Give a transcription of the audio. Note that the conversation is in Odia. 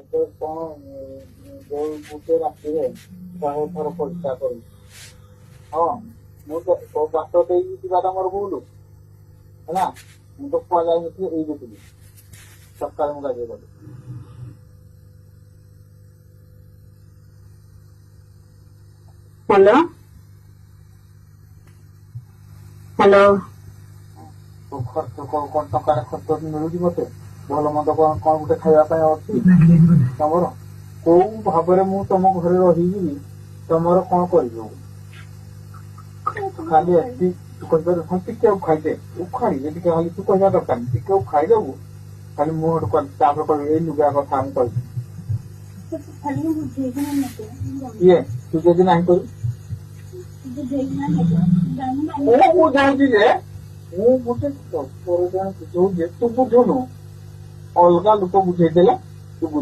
ତତେ କଣ ଯୋଉ ଗୋଟେ ରାତିରେ 100 ଥର ପରିସ୍ରା କରୁଛି। ହଁ, ମୁଁ ତ ବାଟ ଦେଇକି ଯିବାଟା ମୋର ଭୁଲ ହେଲା। ମୁଁ ତ କୁଆ ଯାଇନଥିଲି, ଏଇ ଥିଲି ସକାଳେ ମୁଁ ଗାଧେଇ ଗଲି। Hello hello. ତୁ ଖର୍ଚ୍ଚ କଣ ଟଙ୍କାଟେ ଖର୍ଚ୍ଚ ମିଳୁଛି ମତେ? ଭଲ ମନ୍ଦ କଣ କଣ ଗୋଟେ ଖାଇବା ପାଇଁ ଅଛି ତମର? କୋଉ ଭାବରେ ମୁଁ ତମ ଘରେ ରହିକିରି ତମର କଣ କରିବି? ଖାଲି ଏତିକି ତୁ କହିପାରିବୁ, ହଁ ଟିକେ ଖାଇଦେ, ଉଖାଡ଼ି ଟିକେ, ଖାଲି ତୁ କହିବା ଦରକାର ନାହିଁ, ଟିକେ ଖାଇଦବୁ ଖାଲି। ମୁଁ ହେଠୁ ତାପରେ କହିବି ଏଇ ଲୁଗା କଥା ମୁଁ କହିବି କିଏ? ତୁ ଯଦି ନାହିଁ କରିବୁ, ମୁଁ ବୁଝାଉଛି ଯେ ମୁଁ ଗୋଟେ ତୋର ଜଣେ ବୁଝଉଛି, ତୁ ବୁଝୁନୁ, ଅଲଗା ଲୋକ ବୁଝେଇଦେଲେ।